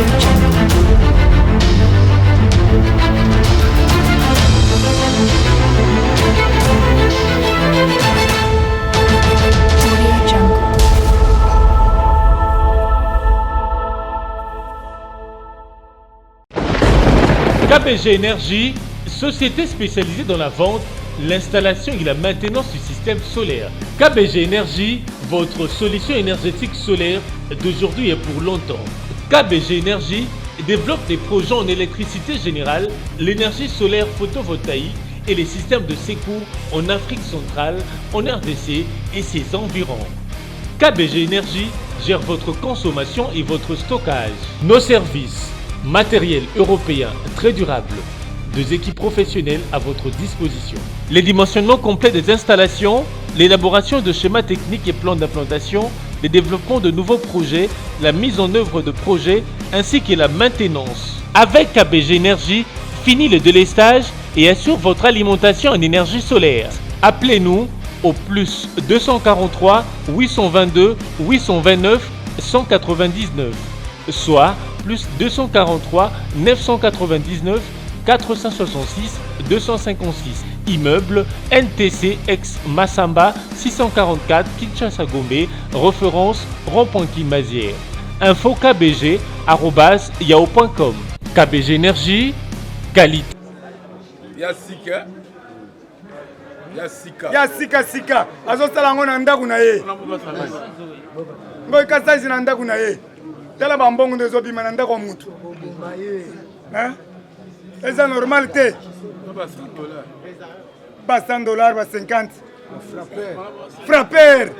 Audio Jungle. Audio Jungle. KBG Énergie, société spécialisée dans la vente, l'installation et la maintenance du système solaire. KBG Énergie, votre solution énergétique solaire d'aujourd'hui et pour longtemps. KBG Énergie développe des projets en électricité générale, l'énergie solaire photovoltaïque et les systèmes de secours en Afrique centrale, en RDC et ses environs. KBG Énergie gère votre consommation et votre stockage. Nos services, matériel européen très durable, deux équipes professionnelles à votre disposition. Les dimensionnements complets des installations, l'élaboration de schémas techniques et plans d'implantation, le développement de nouveaux projets, la mise en œuvre de projets ainsi que la maintenance. Avec KBG Énergie, fini le délestage et assure votre alimentation en énergie solaire. Appelez-nous au plus 243 822 829 199, soit plus 243 999 466 256. Immeuble NTC ex Massamba 644 Kinshasa Gombe, référence rond-point Kimazière. Info KBG yahoo.com. KBG Énergie, qualité. Ya sika ya sika ya sika sika azosala yango na ndako na ye ngoi kasaisi na ndako na ye tala bambongo nde ezobima na ndako ya motu eza normal te ba 100 dollar ba 50 frapper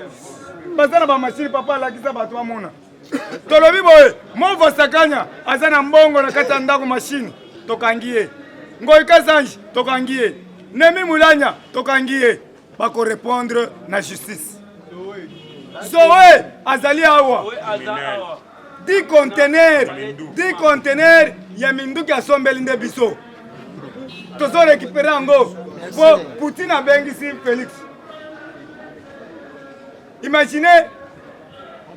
baza na bamashine papa alakisa bato bamona tolobi boye mova sakanya aza na mbongo na kati ya ndako mashine tokangi ye ngoi kasanji tokangi ye nemi mulanya tokangi ye bakorepondre na justice zoe azali awa 10 contener 10 contener ya minduki asombeli nde biso tozo récupere yango po Poutine abengisi Félix imaginez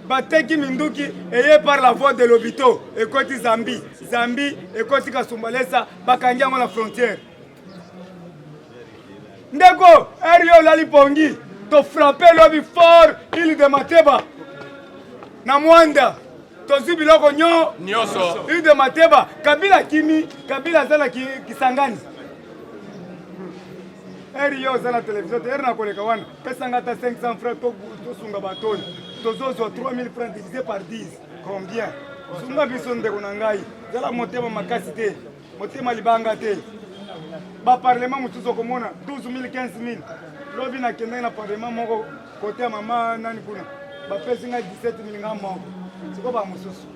bateki minduki eye par la voie de lobito ekoti Zambie Zambie ekoti Kasumbalesa bakangi yango na frontière ndeko eri yo olali pongi tofrappe lobi fort ile de Mateba na Mwanda tozwi biloko nyonso ile de Mateba Kabila kimi Kabila aza na Kisangani eri yo oza na televizio te eri nakoleka wana pesanga ata 500 francs tosunga bato oyo tozozwa 3000 francs divisé par 10 combien sunga biso ndeko na ngai zala motema makasi te motema libanga te baparlement mosusu okomona 12000 15000 lobi nakendaki na parlement moko kote ya mama nani kuna bapesi ngai 17000 nga moko siko bamosusu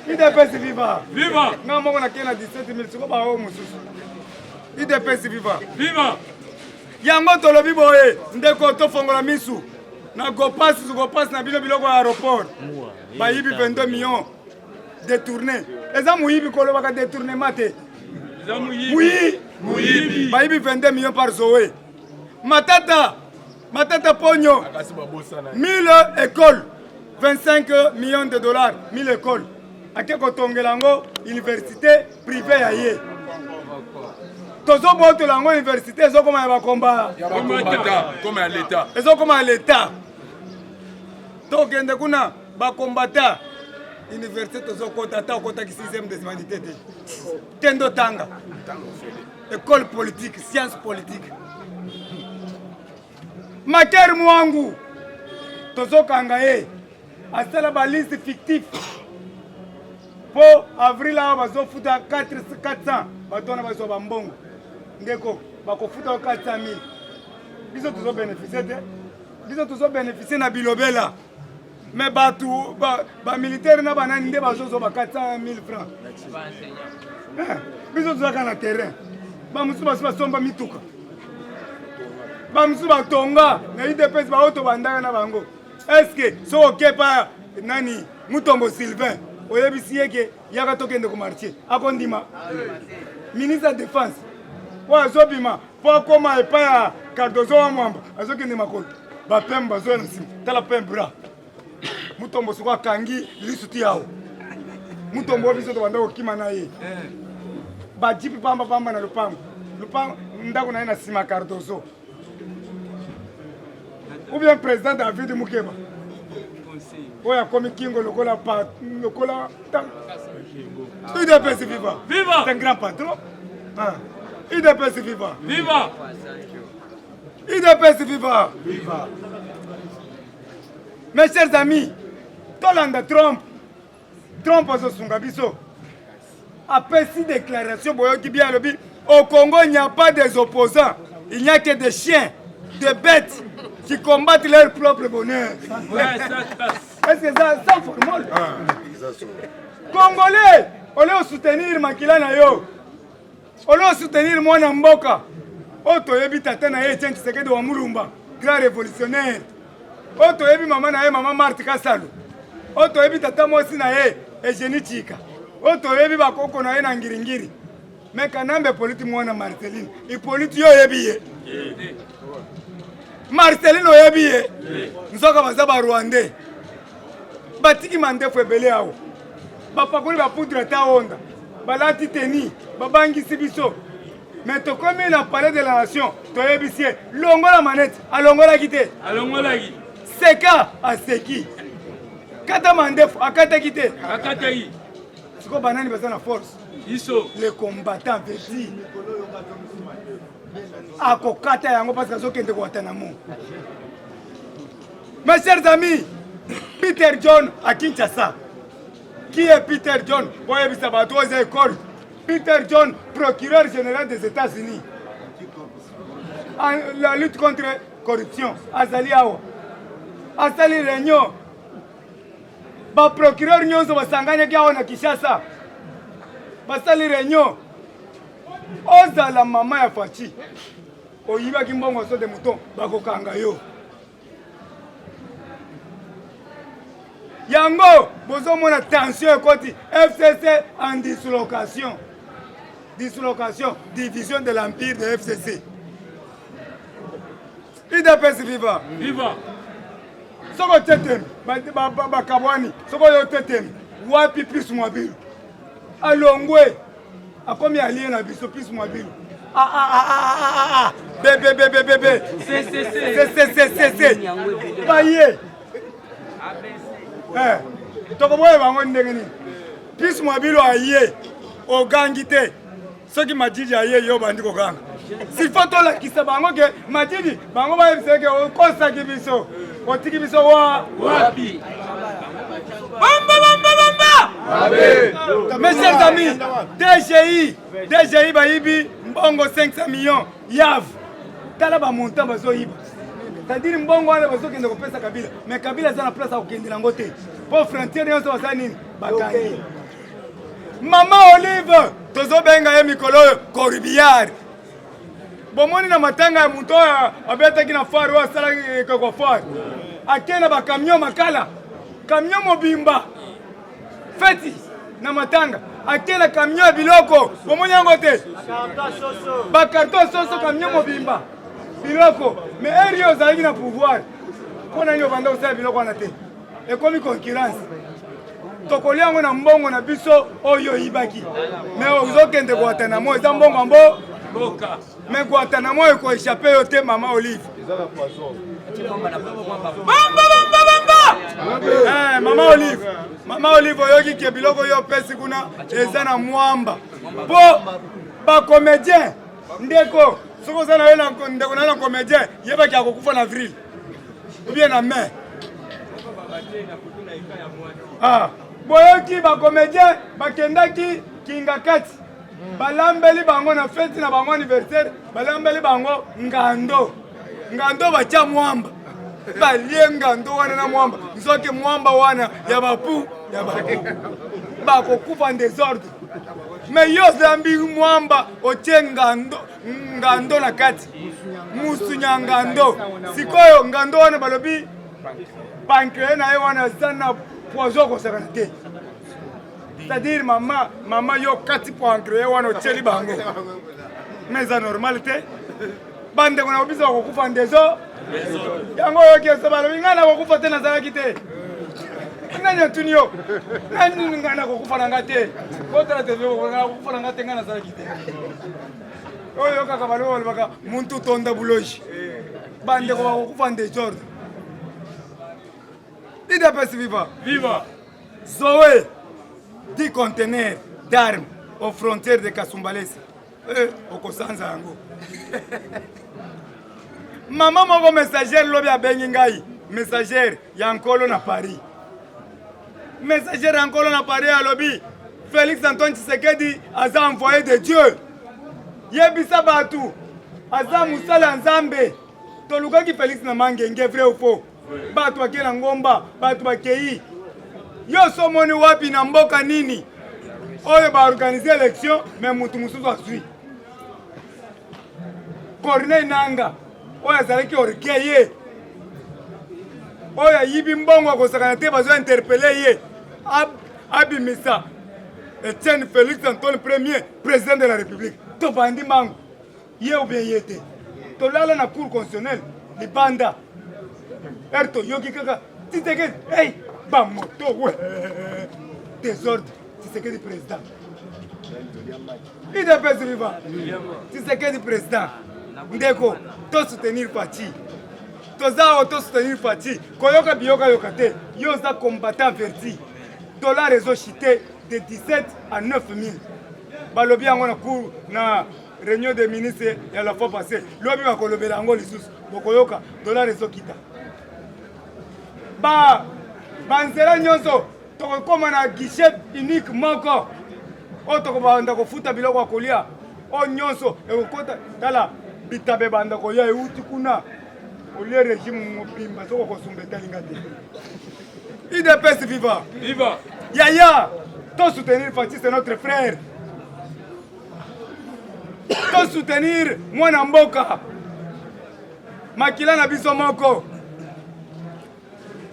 UDPS viva viva nga moko nakei na 17000 siko baoyo mosusu UDPS viva viva yango tolobi boye ndeko tofongola misu na gopasi gopasi na bino biloko ya aéroport bayibi 22 millions détourné eza moyibi kolobaka détournement te muyi moyibi bayibi 22 millions par zoe matata matata ponyo 1000 école 25 millions de dollars 1000 école ake kotongela yango université privé ya ye tozobotola yango université ezokoma ya bakomba ezokoma ya leta tokende kuna bakombata université tozokota ata okotaki 6e des humanités te kende otanga école politique science politique maker mwangu tozokanga ye asala baliste fictif mpo avril awa bazofuta 400 bato wana bazwa bambongo ndeko bakofuta 400 000 biso tozobénéficie te biso tozobénéficie na bilobela me bato bamilitaire na banani nde bazozwa ba 400 000 francs biso tozalaka na terrain bamosusu basi basomba mituka bamosusu batonga na UDPS baoyo tobandaka na bango estce soki okepa nani Mutombo Sylvain oyebisi ye ke yaka tokende komarche akondima ministre ya défense oyo azobima mpo akóma epai ya Cardozo wa Mwamba azokende makolo bapembe bazoya na nsima tala pembe bra Mutombo soko akangi lisu ti awo. Mutombo biso tobanda kokima na ye. Bajipi pamba pamba na lupango. Lupango ndako na ye na sima Cardozo. Ou bien président David Mukeba. Oyo akomi kingo lokola pa lokola UDPS viva. Viva. C'est un grand patron. Ah. UDPS viva. Viva. UDPS viva. Viva. Mes chers amis, tolanda Trump. Trump azosunga biso. Apesi déclaration boyoki bien alobi au Congo il n'y a pas des opposants, il n'y a que des chiens, des bêtes qui combattent leur propre bonheur. Ouais, ça, Est-ce que ça, ça formol? Ah, Congolais, au lieu de soutenir makila na yo, au lieu de soutenir mwana mboka, oyo toyebi tata na ye Etienne Tshisekedi wa Mulumba, grand révolutionnaire, oyo toyebi mama na ye mama Marthe Kasalu, oyo toyebi tata mwasi na ye Eugénie Tshika, oyo toyebi bakoko na ye na Ngiringiri. Mais Kanambe Hippolyte mwana Marceline, Hippolyte yo oyebi ye? Marceline oyebi ye? Nzoka baza ba Rwandais. Batiki mandefu ebele awa. Bapakoli ba poudre ata onda. Balati teni, babangisi biso. Mais tokomi na palais de la nation, toyebisi ye longola manette, alongolaki te. Alongolaki. Seka aseki. Kata mandefu akataki te. Akataki. Sikoyo banani baza na force? Biso. Les combattants veut akokata yango parce que azokende Guantanamo. Mes chers amis, Peter John à Kinshasa. Qui est Peter John? Boyebisa bato oyo eza école. Peter John, procureur général des États-Unis. La lutte contre corruption. Azali awa. Asali réunion. Ba procureur nyonso basanganaki awa na Kinshasa. Basali réunion. Ozala mama ya Fatshi. Oyibaki mbongo saut de mouton, bakokanga yo. Yango bozomona tension ekoti FCC en dislocation. Dislocation, division de l'empire de FCC. UDPS viva. Viva. Soko otie tembe bakabwani, soko oyo otie tembe wapi Pius Mwabilu alongwe akomi allie na biso Pius Mwabilu. Ah ah ah ah ah ah B B B B B B C C C C C C C C baye eh tokoboya bango ndenge nini? Pius Mwabilu aye ogangi te, soki Madidi aye yo bandi koganga. S'il faut tolakisa bango ke Madidi bango bayebisa ke okosaki biso, otiki biso wa wapi? Bamba bamba bamba. Mes chers amis, DGI, DGI bayibi mbongo 500 millions yav. Tala ba montant bazoyiba. C'est-à-dire mbongo wana bazokende kopesa Kabila, mais Kabila aza na place ya kokende nango te. Po frontière nyonso basala nini? Bakangi. Mama Olive tozobenga ye mikolo oyo corbillard. Bomoni na matanga ya moto oyo abetaki na foire oyo asalaki ekeko foire, ake na bacamion makala, camion mobimba feti na matanga, ake na camion ya biloko. Bomoni yango te? Bakarton soso, camion mobimba biloko. Mais eri oyo ozalaki na pouvoir, mpo na nini obanda kosala biloko wana te? Ekomi concurrence. Tokolia yango na mbongo na biso oyo oyibaki. Mais ozokende Guantanamo, eza mbongo ya mboka. Mais Guantanamo ekoéchappe yo te, mama Olive. Bamba bamba bamba. Eh, mama Olive, mama Olive oyoki ke biloko yo opesi kuna eza na mwamba. Po ba comédien ndeko, soki oza na yo na ndeko na yo na comédien, yebaki akokufa na avril ou bien na mai. Ah, boyoki ba comédien bakendaki Kingakati, balambeli bango na feti na bango anniversaire, balambeli bango ngando. Ngando batia mwamba, balie ngando wana na mwamba, nzoki mwamba wana ya bapu ya bapu bakokufa en désordre. Mais yo ozambi mwamba otie ngando, ngando na kati musunya ngando. Sikoyo ngando wana balobi pancréas na ye wana aza na poison kosakana te. C'est-à-dire mama, mama yo kati pancréas wana otieli bango. Mais eza normal te. Bandeko na biso bakokufa ndezo. Yango oyoki eso balobi ngai nakokufa te, nazalaki te. Nani atuni yo? Nani ngai nakokufa na ngai te. Botala te nakokufa na ngai te ngai nazalaki te. Oyo kaka baloba balobaka muntu tonda buloji. Bandeko bakokufa ndejorde. Udps viva. Viva. Zoé, 10 conteneurs d'armes aux frontières de Kasumbalesa. Eh, okosanza yango. Mama moko messagère lobi abengi ngai, messagère ya nkolo na Paris. Messagère ya nkolo na Paris alobi Félix Antoine Tshisekedi aza envoyé de Dieu. Yebisa bato aza mosala ya Nzambe. Tolukaki Félix na Mangenge, vrai ou faux? Bato bakei na ngomba, bato bakei. Yo somoni wapi na mboka nini oyo baorganize élection mais motu mosusu azwi? Corneille Nanga oyo azalaki orgueilleux, oyo ayibi mbongo akosakana te, bazo interpelle ye abimisa Etienne Félix Antoine Premier président de la République. Tobandi mango ye ou bien ye te, tolala na cour constitutionnelle libanda ere toyoki kaka Tshisekedi hey, bamoto we désordre. Tshisekedi président, UDPS viva, Tshisekedi président. Ndeko, tosoutenir Fatshi, toza awa tosoutenir Fatshi, koyoka biyokayoka te. Yo oza combattant averti. Dollar ezochite de 17 à 9000, balobi yango na cour na réunion des ministres ya la fois passée. Lobi bakolobela yango lisusu, bokoyoka dollar ezokita. Ba banzela nyonso tokokóma na guichet unique moko oyo tokobanda kofuta biloko ya kolia oyo nyonso ekokota. Tala bitabe ebanda koya euti kuna, olie régime mobimba soki okosumba etalinga te. UDPS viva. Viva. Yaya, to soutenir Fatshi, c'est notre frère. To soutenir mwana mboka, makila na biso moko.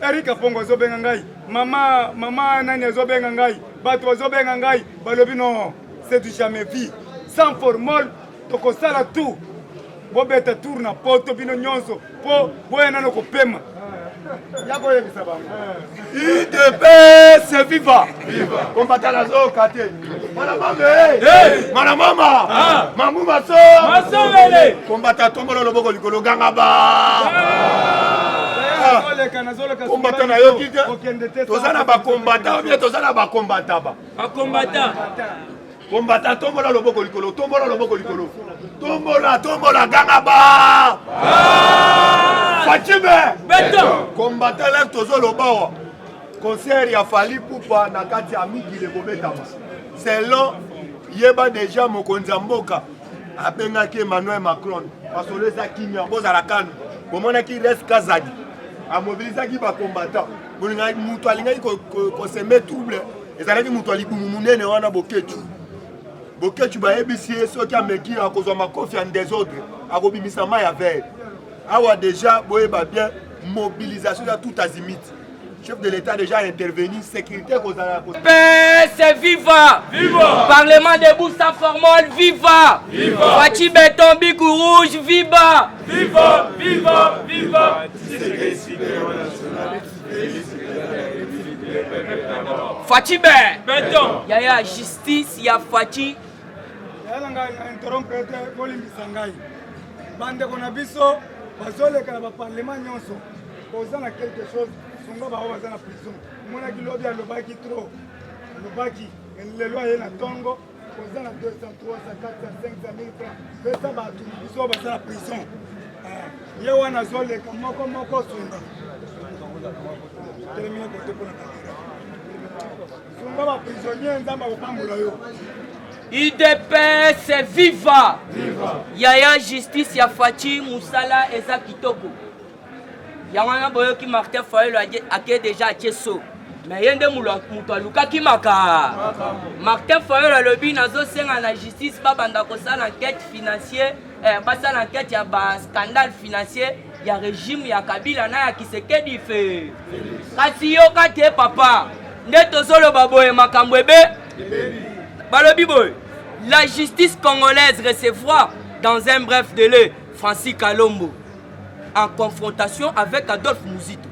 Eric Apongo azobenga ngai, mama mama nani azobenga ngai, bato bazobenga ngai, balobi non, c'est du jamais vu. Sans formol tokosala tout, bobeta tour na poto bino nyonso mpo boya nano kopema ya koyebisa bango. UDPS viva! Kombata nazoyoka te. Mwana mama, mwana mama, mamu maso Masongele. Kombata, tombola loboko likolo, ganga ba Nazoleka, nazoleka. Kombata nayoki te. Kokende te. Toza na bakombata obie toza na bakombata ba Bakombata. Kombata, tombola loboko likolo, tombola loboko likolo, tombola, tombola, ganga ba Fatshi be Beton. Kombata lève. Tozoloba awa concert ya Fally Ipupa na kati ya mikili ekobetama selon yeba deja. Mokonzi ya mboka abengaki Emmanuel Macron, masolo eza kimia, bozala kanu. Bomonaki Res Kazadi amobilisaki bacombattant. Moto alingaki kosemer trouble ezalaki moto ya libumu monene wana, Bokecu. Bokecu bayebisi ye soki ameki akozwa makofi ya désordre, akobimisa mai ya vert awa. Déjà boyeba bien, mobilisation eza tout azimut. Chef de l'État déjà intervenu, sécurité kozala. PS viva! Viva! Parlement debout sans formol, viva! Viva! Fatshi Béton, Bic Rouge, viva! Viva, viva, viva! Fatshi Bé! Béton. Yaya, justice ya Fatshi. Yala ngai na interrompre te, bolimbisa ngai. Bandeko na biso bazoleka na baparlement nyonso, oza na quelque chose, sunga bango baza na prison. Omonaki lobi alobaki trop, alobaki lelo aye na ntongo. Oza na 200, 300, 400, 500, 1000 francs, pesa bato na biso oyo baza na prison. Ye wana azoleka moko moko, sunga telemina kote mpona kamera, sunga baprisonnier, Nzambe akopambola yo. UDPS viva! Yaya, justice ya Fatshi, mosala eza kitoko. Yango wana boyoki Martin Fayulu ake deja atie so me ye nde moto alukaki maka. Martin Fayulu alobi nazosenga na justice babanda kosala enquête financier, basala enquête ya bascandale financier ya régime ya Kabila na ya Tshisekedi fe. Kasi yoka te papa, nde tozoloba boye, makambo ebe balobi boye: la justice congolaise recevra dans un bref délai Francis Kalombo en confrontation avec Adolphe Muzito.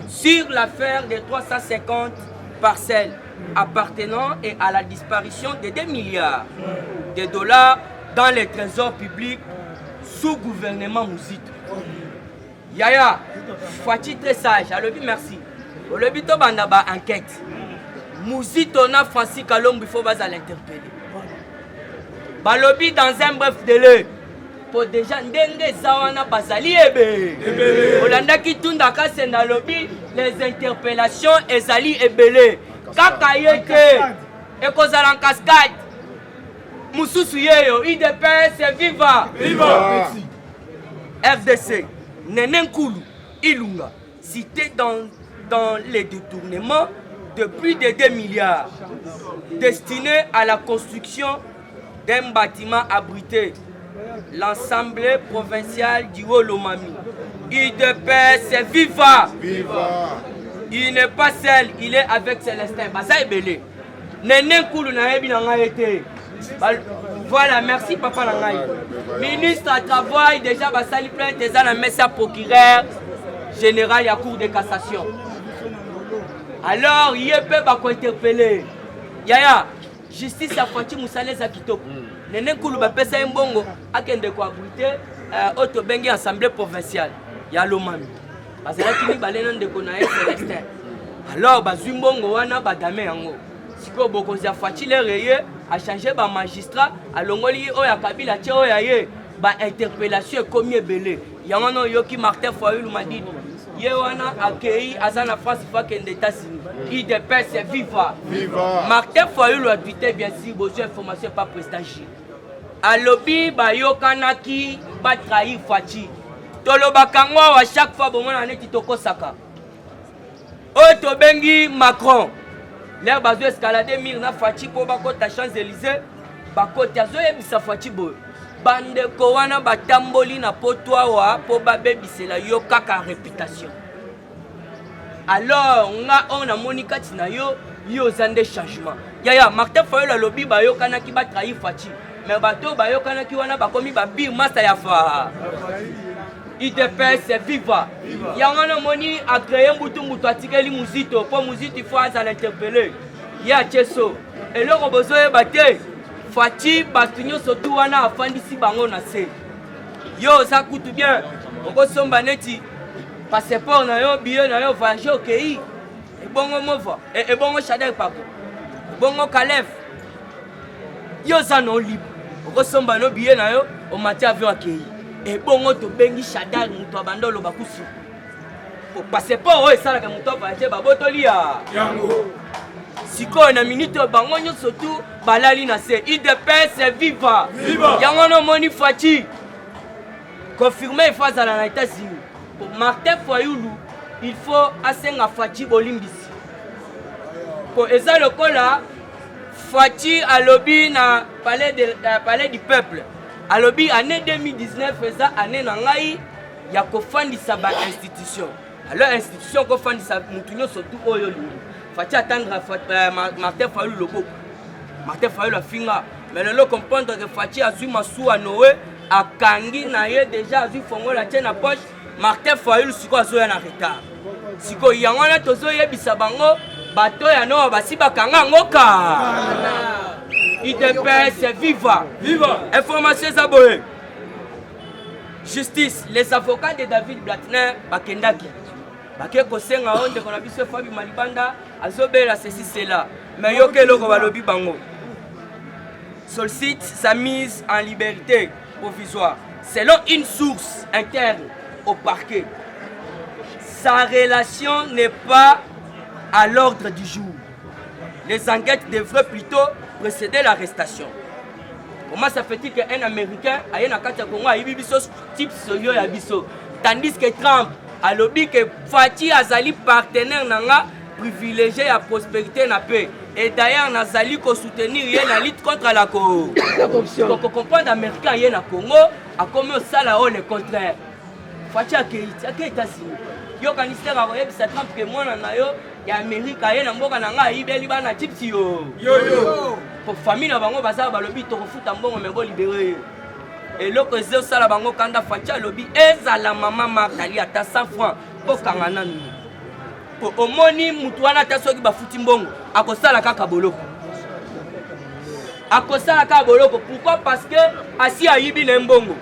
Sur l'affaire des 350 parcelles appartenant et à la disparition de 2 milliards de dollars dans les trésors publics sous gouvernement Muzito. Yaya, Fatshi très sage, alobi merci. Olobi tobanda ba enquête. Muzito na Francis Kalombo il faut bazala interpeller. Balobi dans un bref délai. Po déjà ndenge eza wana bazali ebe. Olandaki Tunda Kasenda alobi les interpellations ezali ebele. Kaka ye te ekozala en cascade. Mususu yeyo UDPS viva. Viva. RDC Nene Nkulu Ilunga cité dans, dans les détournements de plus de 2 milliards destinés à la construction d'un bâtiment abrité l'Assemblée provinciale du Haut-Lomami. UDPS viva! Viva! Il n'est pas seul, il est avec Célestin. Baza ebele. Nene Nkulu nayebi na ngai te. Voilà, merci papa na ngai. Ministre à travail déjà basali plainte eza na mesa procureur général ya cour de cassation. Alors ye mpe bako interpeller. Yaya, justice ya Fatshi musala eza kitoko. Nene Nkulu bapesa ye mbongo akende ko abriter oyo tobengi assemblée provinciale ya Lomami. Bazalaki mibale na ndeko na ye Celestin. Alors bazwi mbongo wana badame yango. Sikoyo bokonzi ya Fatshi lere ye a changer ba magistrat, alongoli ye oyo ya Kabila atie oyo ya ye, ba interpellation ekomi ebele. Yango wana oyoki Martin Fayulu Madidi ye wana akei aza na France faut akende États-Unis. UDPS viva. Viva. Martin Fayulu a tweeté bien sûr bozwi information par président Gilles. Alobi bayokanaki ba trahir Fatshi. Tolobaka ngo awa chaque fois bomona neti tokosaka. Oyo tobengi Macron. L'air bazo escalader mur na Fatshi po bakota Champs-Élysées, bakoti azoyebisa Fatshi boye. Bandeko wana batamboli na poto awa po babebisela yo kaka réputation. Alors nga oyo namoni kati na yo, yo oza nde changement. Yaya Martin Fayulu alobi bayokanaki ba trahir Fatshi. Mais bato bayokanaki wana bakomi ba pire masta ya fa. UDPS viva. Yango namoni a créer mbutu mbutu atikeli Muzito po Muzito il faut azala interpellé. Ye atie so. Eloko bozoyeba te. Fatshi bato nyonso tu wana afandisi bango na se. Yo oza kutu bien. Okosomba neti passeport na yo, billet na yo, voyage okei. Ebongo Mova, ebongo Shadary Pako. Ebongo Kalev. Yo oza na libre. Okosomba no billet na yo, omati avion akei. Ebongo tobengi Shadary moto abanda oloba kusu. Po passeport oyo esalaka moto avoyage babotoli ya yango. Sikoyo na minute oyo bango nyonso tu balali na se. UDPS viva. Viva. Yango wana omoni Fatshi confirmé il faut azala na États-Unis. Po Martin Fayulu il faut asenga Fatshi bolimbisi. Po eza lokola Fatshi alobi na palais du peuple. Alobi année 2019 eza année na ngai ya kofandisa ba institution. Alors institution kofandisa mutu nyonso tu oyo olingi. Fatshi attendre Martin Fayulu loboko. Martin Fayulu afinga. Mais lelo comprendre que Fatshi azwi masuwa Noé akangi na ye déjà azwi fongola atie na poche. Martin Fayulu sikoyo azoya na retard. Sikoyo yango wana tozoyebisa bango bato ya Noa basi bakanga yango ka. UDPS viva. Viva. Information eza boye. Justice, les avocats de David Blatner bakendaki. Bake kosenga oyo ndeko na biso Fabi Malibanda azobela ceci cela. Mais yoka eloko balobi bango. Sollicite sa mise en liberté provisoire. Selon une source interne au parquet, sa relation n'est pas à l'ordre du jour. Les enquêtes devraient plutôt précéder l'arrestation. Comment ça fait-il qu'un Américain aye na kati ya Congo ayibi biso type soyo ya biso, tandis que Trump alobi que Fatshi azali partenaire na nga privilégié ya prospérité na paix. Et d'ailleurs nazali ko soutenir ye na lutte contre la corruption. Ko comprendre Américain ye na Congo akomi osala oyo le contraire. Fatshi akei akei États-Unis. Yo kanisi te akoyebisa Trump ke mwana na yo ya Amérique aye na mboka na nga ayibeli bana chips yo. Yo yo. Po famille na bango baza balobi tokofuta mbongo mais bo libérer ye. Eloko ezosala bango kanda Fatshi alobi ezala mama Martha ali ata 100 francs bokanga nanu. Po omoni mutu wana ata soki bafuti mbongo akosala kaka boloko. Akosala kaka boloko. Pourquoi? Parce que asi ayibi na mbongo.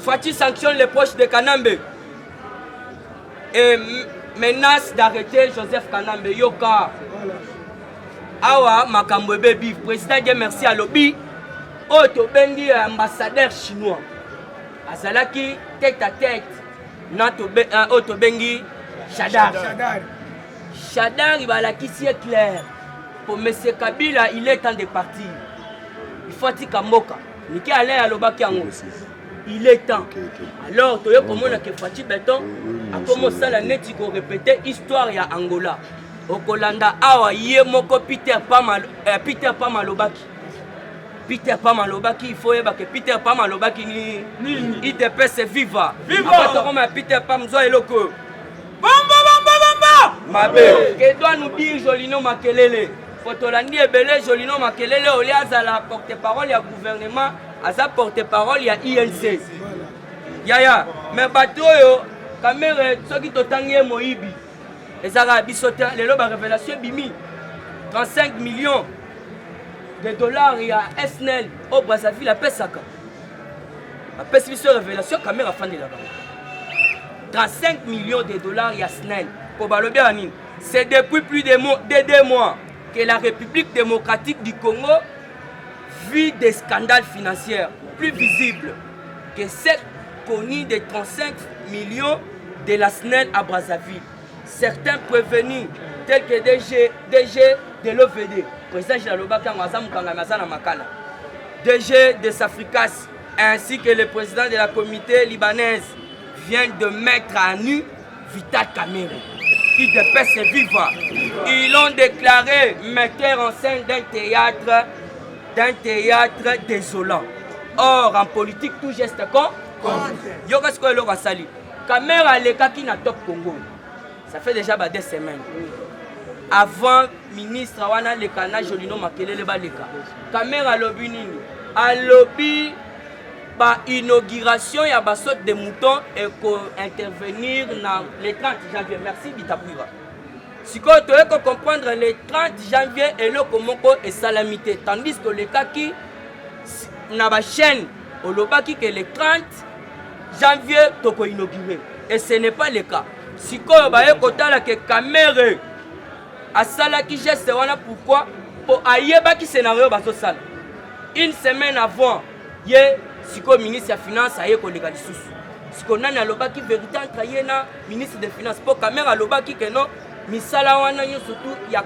Fatshi sanctionne les proches de Kanambe et menace d'arrêter Joseph Kanambe. Yoka. Awa makambo ebebi. Président Dieu merci alobi oyo tobengi ambassadeur chinois azalaki tête à tête na tobe, uh, oyo tobengi shadari shadari balakisi ye clair po monsieur kabila il est temps de partir il faut atika mboka mike alain alobaki yango il est temps alors toye komona ke faci beton akoma osala neti korepete histoire ya angola okolanda awa ye moko peter pam, eh, peter pam alobaki Peter Pam alobaki il faut oyeba ke Peter Pam alobaki ni nini idps viva viva tokoma ya Peter Pam zwa eloko oyo bamba bamba bamba mabe que doit nous dire Jolino Makelele po tolandi ebele Jolino Makelele olie azala porte parole ya gouvernement aza porte parole ya INC yaya mais bato oyo Kamere soki totangi ye moyibi ezalaka biso te lelo ba révélation ebimi 35 millions de dollars ya snl oyo brazzaville apesaka apesi biso révélation kamera afandela bango 35 millions de dollars ya snel mpo balobi ya nini c'est depuis plus de, mo, de deux mois que la république démocratique du congo vit des scandales financiers plus visibles que celle connue de 35 millions de la snel à brazzaville Certains prévenus tels que DG, DG de l'OVD, président Gilles alobaki yango aza mokangami aza na makala, DG de Safricas ainsi que le président de la comité libanaise viennent de mettre à nu Vital Kamerhe. UDPS viva. Ils l'ont déclaré metteur en scène d'un théâtre, d'un théâtre désolant. Or, en politique, tout geste compte. Yoka sikoyo eloko asali. Kamere alekaki na Top Congo. Ça fait déjà ba deux semaines. Avant ministre wana aleka na Jolino Makelele baleka. Kamere alobi nini? Alobi ba inauguration ya ba saute de mouton eko intervenir na le 30 janvier. Merci Bitakwira. Sikoyo toye ko comprendre le 30 janvier eloko moko esalami te tandis que olekaki na ba chaîne olobaki que le 30 janvier toko inaugure et ce n'est pas le cas sikoyo baye kotala ke kamere asalaki geste wana pourquoi po ayebaki scénario bazosala une semaine avant ye sikoyo ministre ya finance aye koleka lisusu sikoyo nani alobaki vérité entre ye na ministre de finance mpo kamere alobaki ke non misala wana nyonso tu ya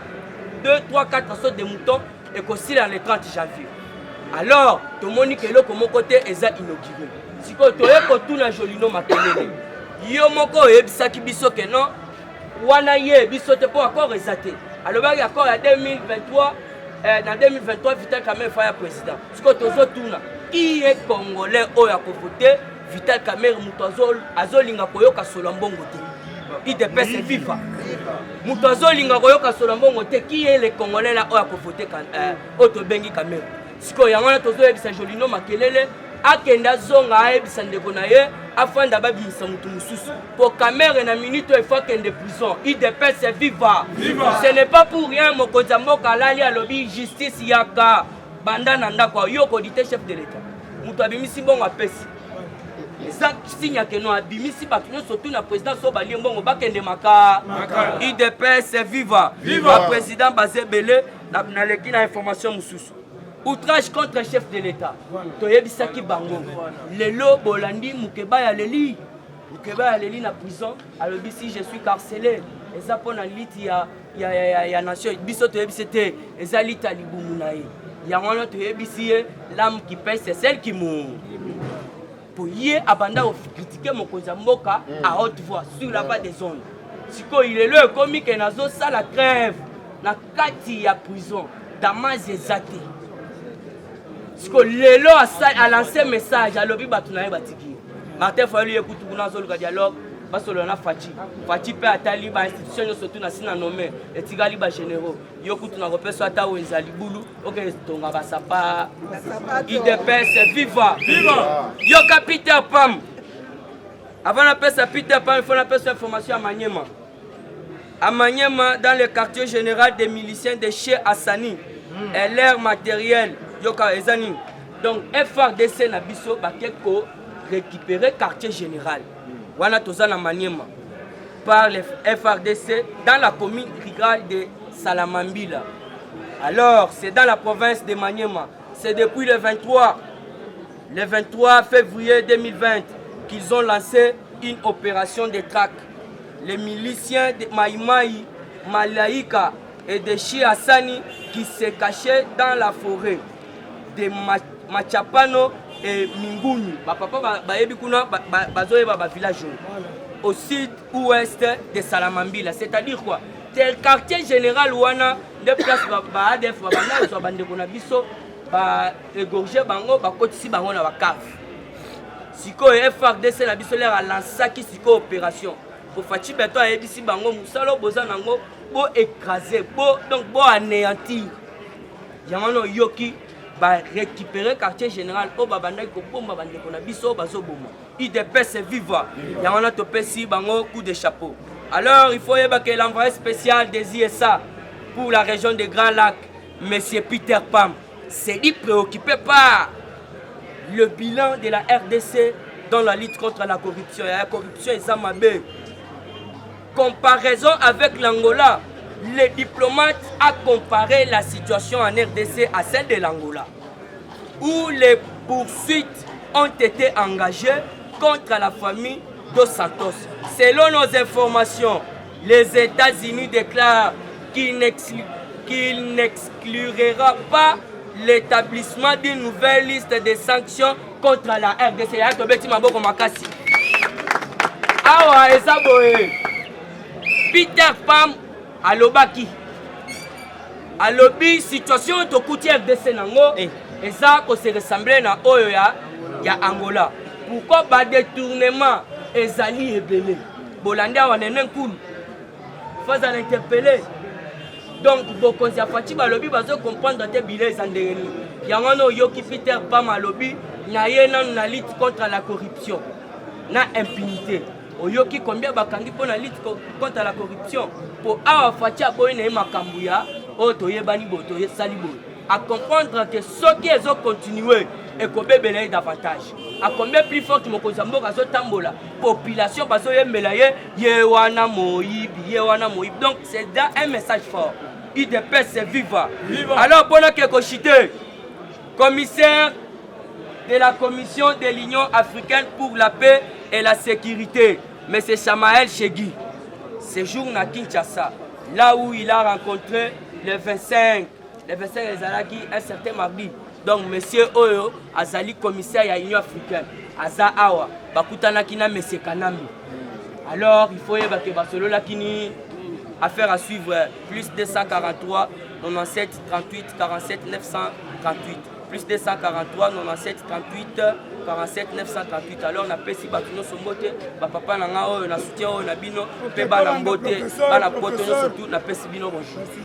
2 3 4 saut de mouton ekosila le 30 janvier alors tomoni ke eloko moko te eza inauguré sikoyo toye kotuna jolino makelele yo moko oyebisaki biso ke non wana ye biso te mpo accord eza te alobaki accord ya 2023 eh, na 2023 vital kamerhe faya président sikoyo tozotuna qui est congolais oyo akovote vital kamerhe moto azolinga koyoka solo ya mbongo te idps viva moto azolinga koyoka solo ya mbongo te qui est le congolais la oyo akovote eh, oyo tobengi kamerhe sikoyo yango wana tozoyebisa jolino makelele akende azonga ayebisa ndeko na ye afanda babimisa moto mosusu po kamere na minute oyo ifo akende prison idps viva ce n'est pas pour rien mokonzi ya mboka alali alobi justice yaka banda na ndako yo okodite chef de l'état moto abimisi mbongo apesi eza signe ke no abimisi bato nyonso tu na présidence oyo balie mbongo bakende maka idps viva baprésident baza ebele naleki na information mosusu outrage contre chef de l'état toyebisaki bango lelo bolandi mukeba ya leli mukeba ya leli na prison alobi si je suis carcelé eza mpo na liti ya, ya, ya, ya, ya nation biso toyebisi te eza liti ya libumu na ye yango wana toyebisi ye l'âme qui paie c'est celle qui mourt po ye abanda kokritike mokonzi ya mboka à haute voix sur la base des ondes sikoyo lelo ekomi ke nazosala trêve na kati ya prison damage eza te sikoyo lelo alance message alobi bato na ye batiki ye martin fayulu ye kutu kuna azoluka dialogue basolola na faci faci mpe atali bainstitution nyonso tu na si na nome etikali bagénéraux yo kutu nakopesa ata wenze ya libulu okende tonga basapa idps viva yoka peter pam avant napesa peter pam ifo napesa information ya manyema. À Maniema, dans le quartier général des miliciens de chez Hassani, et leur matériel, yoka eza nini? Donc FARDC na biso bake ko récupérer quartier général. Wana toza na Maniema par les FARDC dans la commune rurale de Salamambila. Alors, c'est dans la province de Maniema. C'est depuis le 23, le 23 février 2020 qu'ils ont lancé une opération de traque. Les miliciens de Maïmaï, Malaika et de Hassani qui se cachaient dans la forêt de Machapano et Minguni. Ba papa bayebi kuna, bazoyeba ba village au sud-ouest de Salamambila. C'est-à-dire quoi? Tel quartier général wana nde place ba ADF babanda kozwa bandeko na biso, ba égorger bango, bakotisi bango na bacave. Sikoyo FARDC na biso lere alansaki sikoyo opération po Fatshi Béton ayebisi bango: mosala oyo boza nango, bo écraser, bo donc bo anéantir yango wana. Oyoki, barécupérer quartier général oyo babandaki kobomba bandeko na biso oyo bazoboma. UDPS viva! Yango wana topesi bango coup de chapeau. Alors, il faut yeba que l'envoyé spécial des USA pour la région des Grands Lacs, monsieur Peter Pham, s'est dit préoccupé par le bilan de la RDC dans la lutte contre la corruption. Et la corruption eza mabe. Comparaison avec l'Angola. Le diplomate a comparé la situation en RDC à celle de l'Angola, où les poursuites ont été engagées contre la famille Dos Santos. Selon nos informations, les États-Unis déclarent qu'il n'exclura pas l'établissement d'une nouvelle liste de sanctions contre la RDC. Ya tobeti maboko makasi. Awa eza boye. Peter Pham alobaki, alobi situation oyo tokuti RDC nango eza kose ressembler na oyo ya Angola. Pourquoi? Badétournement ezali ebele. Bolandi awa, nene nkulu fazala interpellé. Donc bokonzi ya Fatshi balobi bazocomprendre te bile eza ndenge nini. Yango wana oyoki Peter Pham alobi na ye nanu na lutte contre la corruption na impunité. Oyoki combien bakangi mpo na lutte contre la corruption? Mpo awa Fatshi aboyi na ye makambo ya oyo toyebani boye, tosali boye. Acomprendre que soki ezocontinue, ekobebela ye davantage. À combien plus forte mokonzi ya mboka azotambola, population bazoyembela ye: ye wana moyibi, ye wana moyibi. Donc c'est un message fort. UDPS viva! Alors, mpona ke kochite, commissaire de la Commission de l'Union africaine pour la paix et la sécurité, M. Chamael Chegui, séjourne à Kinshasa, là où il a rencontré le 25, le 25 ezalaki un certain mardi. Donc monsieur oyo azali commissaire ya Union africaine aza awa, bakutanaki na monsieur Kanambe. Alors, il faut yeba ke basololaki ni affaire à suivre. Plus 243 97 38 47 938, plus 243 97 38 47 938. Alors, napesi bato nyonso mbote, bapapa na nga oyo na soutien oyo na bino mpe bana mbote, bana poto nyonso tu, napesi bino bonjour.